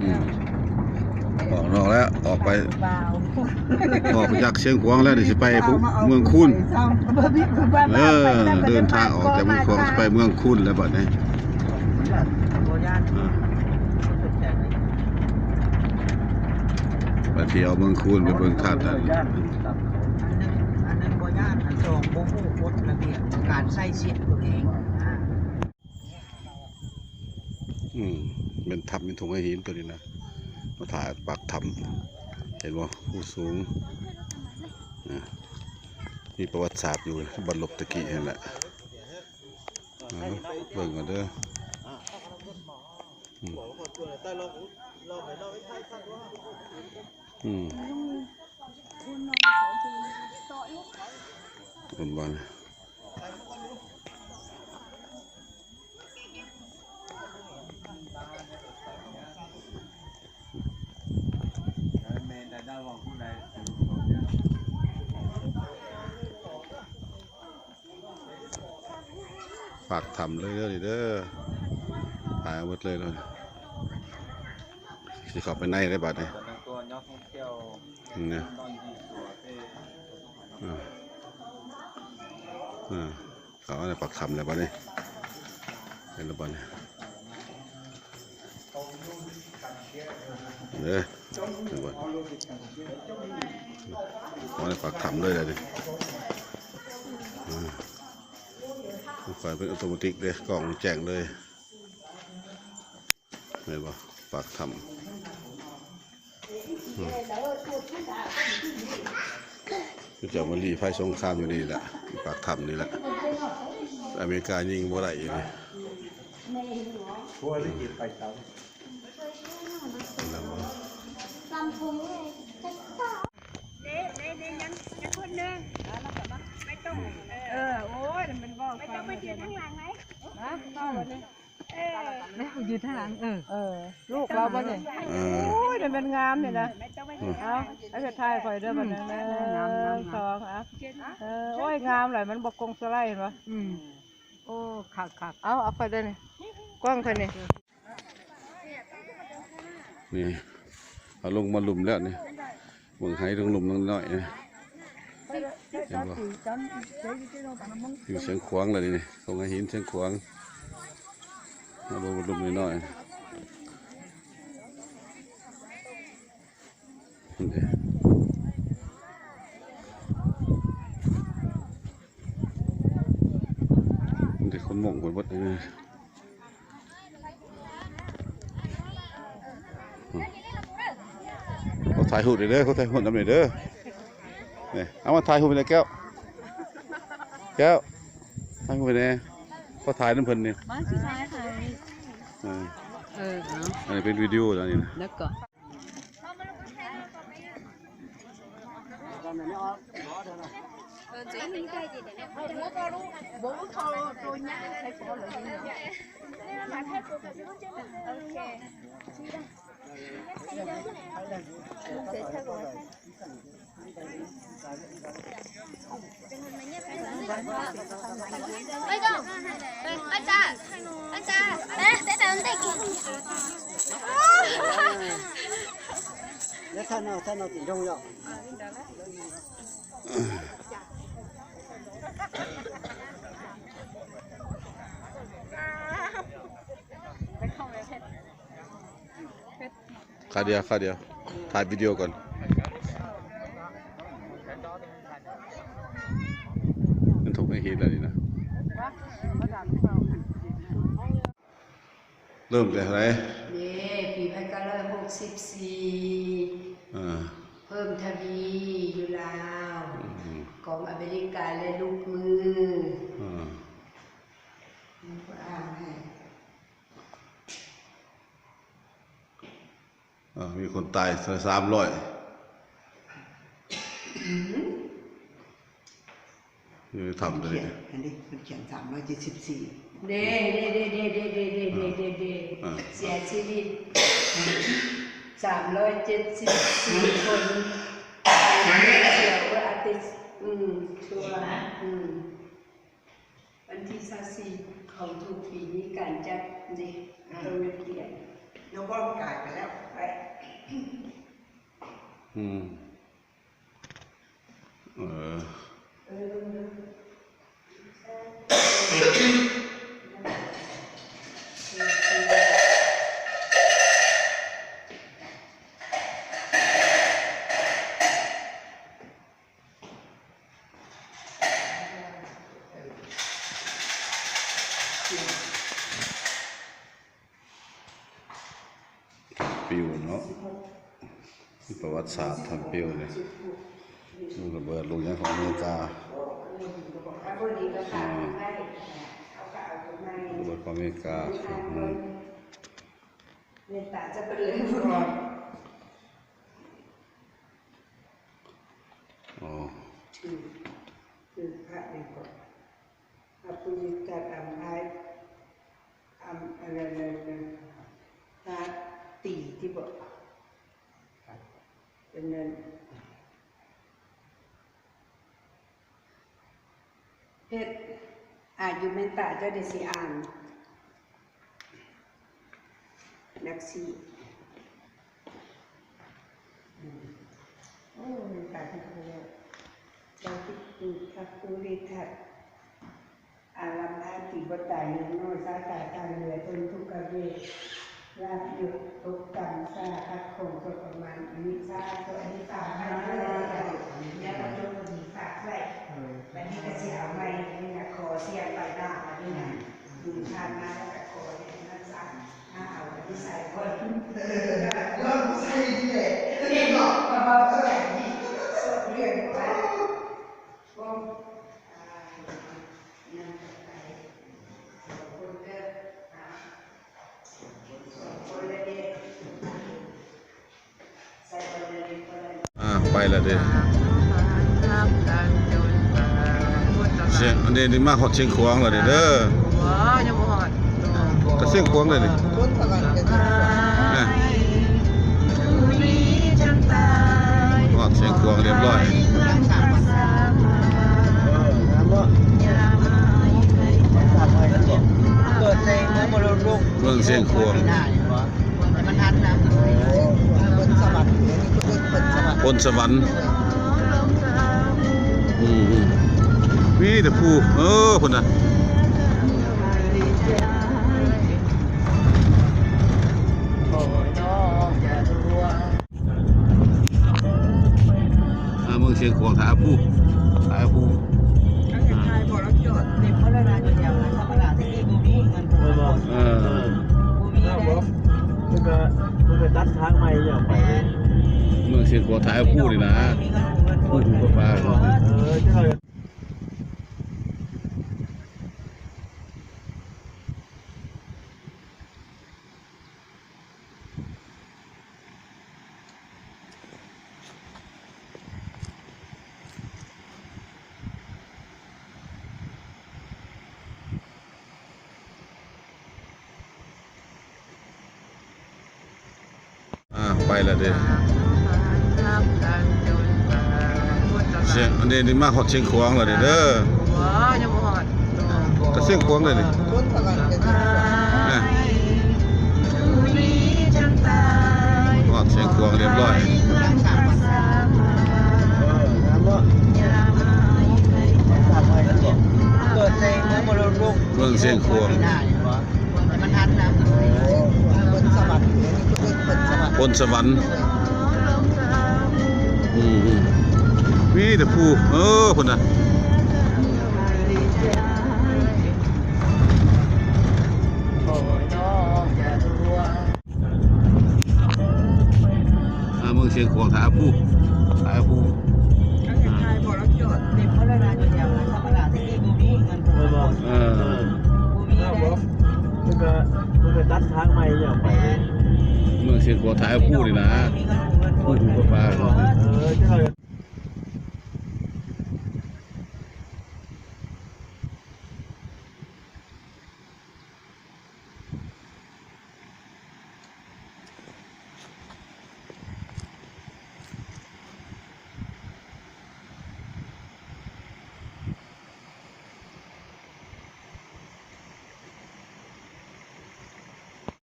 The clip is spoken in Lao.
ອືມ ອອກນອກແລ້ວ ອອກໄປ ອອກຈາກຊຽງຂວາງແລ້ວ ນີ້ຊິໄປເມືອງຄູນ. ເອີ ເດີນທາງອອກຈາກເມືອງຂວາງ ຊິໄປເມືອງຄູນແລ້ວບັດນີ້. ອ່າ ໄປທ່ຽວເມືອງຄູນ ໄປເບິ່ງທາດນັ້ນ. ອັນໜຶ່ງ ອັນໜຶ່ງບໍ່ຢ້ານ ອັນສອງບໍ່ຮູ້ກົດລະບຽບການໃຊ້ສິດຕົວເອງ. ອ່າ ອືມ ແມ່ນຖ້ຳ ແມ່ນທົ່ງໄຫຫີນຕົວນີ້ນະ ມາຖ່າຍປາກຖ້ຳ ເຫັນບໍ່? ພູສູງ ອ່າ ມີປະຫວັດສາດຢູ່ ບັນລົບຕະກີ້ຫັ້ນແຫຼະ. ເອີ ເບິ່ງກ່ອນເດີ. ອືມ ອືມ ເຫັນບໍ່? ປາກຖ້ຳເລີຍເດີ ນີ້ເດີ ຖ່າຍເອົາໝົດເລີຍເນາະ. ຊິເຂົ້າໄປໃນໄດ້ບາດນີ້ ນີ້ ອ່າ ອ່າ ເຂົ້າມາໃນປາກຖ້ຳແລ້ວບາດນີ້ ເຫັນແລ້ວບາດນີ້ ເດີ ເຫັນບໍ່? ເຂົ້າມາໃນປາກຖ້ຳເລີຍແຫຼະນີ້ ອ່າ ໄຟເປັນອອໂຕເມຕິກເດ້ ກ້ອງແຈ້ງເລີຍ. ແມ່ນບໍ່? ປາກຖ້ຳ ອືມ ຄືຈະມາລີ້ໄພສົງຄາມຢູ່ນີ້ແຫຼະ ປາກຖ້ຳນີ້ແຫຼະ ອາເມລິກາຍິງບໍ່ໄດ້ຢູ່ນີ້. ເອີ ໂອ້ຍ ມັນເວົ້າ ໄປທາງຫຼັງໄຫມ? ຮະ? ເວົ້າບັດນີ້ ແມ່ນຢືນທາງຫຼັງ ເອີ ເອີ ລູກລາວບໍ່ນີ້? ເອີ ໂອ້ຍ ມັນງາມນີ້ນະ ອືມ ເອົາ ໃຫ້ເພິ່ນຖ່າຍຂ້ອຍເດີບັດນີ້ ໜຶ່ງ ສອງ ເອົາ ເອີ ໂອ້ຍ ງາມຫຼາຍ ມັນບໍ່ກົງສະໄລເຫັນບໍ່? ອືມ ໂອ້ ຄັກໆ ເອົາ ເອົາຂ້ອຍເດີນີ້ ກ້ອງຂ້ອຍນີ້ ນີ້ ເຮົາລົງມາລຸ່ມແລ້ວນີ້ ເບິ່ງໄຫລົງລຸ່ມນ້ອຍໆ ເຫັນບໍ່? ຢູ່ຊຽງຂວາງແລ້ວນີ້ ທົ່ງໄຫຫີນຊຽງຂວາງ ມາເບິ່ງລຸ່ມນ້ອຍໆ ນີ້ເດ້ ມີແຕ່ຄົນມົ້ງເພິ່ນເບິດນີ້. ຂໍຖ່າຍຮູບໜ່ອຍເດີ ຂໍຖ່າຍຮູບນຳໜ່ອຍເດີ ນີ້ ເອົາມາຖ່າຍຮູບໃຫ້ແດ່ແກ້ວ ແກ້ວ ຖ່າຍຮູບໃຫ້ແດ່ ຂໍຖ່າຍນຳເພິ່ນນີ້ ມາຊິຖ່າຍໃຫ້ ເອີ ເອີ ເອົາ ອັນນີ້ເປັນວິດີໂອແລ້ວນີ້ນະ ແລ້ວກໍ ຄາວດຽວ ຄາວດຽວ ຖ່າຍວິດີໂອກ່ອນ ມັນທົກໃຫ້ເຫັນແລ້ວນີ້ນະ ເລີ່ມແຕ່ເທົ່າໃດ? ເດ້ ປີໜຶ່ງພັນເກົ້າຮ້ອຍຫົກສິບສີ່ ເອີ ເພີ່ມທະວີຢູ່ລາວ ອືມ ຂອງອາເມລິກາ ແລະ ລຸກມື ເອີ ອ່ານໃຫ້ ອ່າ ມີຄົນຕາຍສາມຮ້ອຍ ອືມ ຢູ່ໃນຖ້ຳຕົວນີ້ ອັນນີ້ເພິ່ນຂຽນສາມຮ້ອຍເຈັດສິບສີ່ ເດ້ ເດ້ ເສຍຊີວິດສາມຮ້ອຍເຈັດສິບສີ່ຄົນ ເສຍເວລາຕິດ ອືມ ຊົ່ວ ອືມ ວັນທີຊາວສີ່ຂອງທຸກປີມີການຈັດເດ້ ອືມ ໂຕນັກຮຽນ ນ້ອງບອນກາຍໄປແລ້ວ ອືມ ເອີ ປິວເນາະ ມີປະຫວັດສາດທຳປິວນີ້ ລູກລະເບີດລູກຫຍັງຂອງອາເມລິກາ ອາ ລະເບີດຂອງອາເມລິກາ ອືມ ແມ່ນຕາຈະເປັນເລີຍ ອໍ ຖືກ ຖືກພະນີ້ກໍ ອາປຸລິກາດອຳພາຍ ອຳ ອັນນັ້ນ ອັນນັ້ນ ພະຕີຕິບໍ ອັນນັ້ນ ເຮັດ ອາ ຢູ່ແມ່ນຕາເຈົ້າໄດ້ຊິອ່ານ ນັກສີ ອືມ ໂອ້ ມັນຕາຍທັງຄົນແລ້ວ ເຈົ້າຕິດຢູ່ພັກພູລິທັດ ອາລັມພາຕີບໍ່ຕາຍ ຍັງນ້ອຍຊາຕາຕາເຫຼືອທົນທຸກຂະເວລາຢູ່ຕົກຕ່ຳຊາ ພັກຂອງຕົນປະມານອາຍຸຊາຕົວອາຍຸຕາມມາ ແລ້ວກໍຈົບ ພໍດີຝາກໄວ້ ບັດນີ້ກໍຊິເອົາໃໝ່ ນີ້ນະ ຂໍສຽງໄປນາ ບັດນີ້ນະ ອືມ ຜ່ານມາແລ້ວກໍຂໍໃຫ້ມັນສາ ມາເອົາອັນນີ້ໃສ່ກ່ອນ ເອີ ລອງໃສ່ນີ້ແຫຼະ ເນາະ ເອີ ເລື່ອນໄປ ອ່າ ໄປແລ້ວເດ້ ຊຽງ ອັນນີ້ ນີ້ມາຮອດຊຽງຂວາງແລ້ວເດ້ ບໍ່ ຍັງບໍ່ຮອດ ກະຊຽງຂວາງເດ້ນີ້ ນະ ຮອດຊຽງຂວາງຮຽບຮ້ອຍ ເມືອງຊຽງຂວາງ ໂພນສະຫວັນ ອືມ ມີແຕ່ພູ ເອີ ພຸ້ນນະ ອ່າ ເມືອງຊຽງຂວາງ ທ່າອາພູ ທ່າອາພູ ເອີ ເພິ່ນກະ ເພິ່ນກະຕັດທາງໃໝ່ຫຍັງໄປ ເມືອງຊຽງຂວາງ ທ່າອາພູນີ້ນະ ພູຜາ ເອີ ອ່າ ໄປແລ້ວເດ້ ຊຽງ ອັນນີ້ ນີ້ມາຮອດຊຽງຂວາງແລ້ວເດ້ ບໍ່ ຍັງບໍ່ຮອດ ກະຊຽງຂວາງເດ້ນີ້ ນະ ຮອດຊຽງຂວາງຮຽບຮ້ອຍ ເມືອງຊຽງຂວາງ ໂພນສະຫວັນ ອືມ ມີແຕ່ພູ ເອີ ພຸ້ນນະ ອ່າ ເມືອງຊຽງຂວາງ ທ່າອາພູ ທ່າອາພູ ເອີ ເພິ່ນກະ ເພິ່ນກະຕັດທາງໃໝ່ຫຍັງໄປ ເມືອງຊຽງຂວາງ ທ່າອາພູນີ້ນະ ພູຜາ ເອີ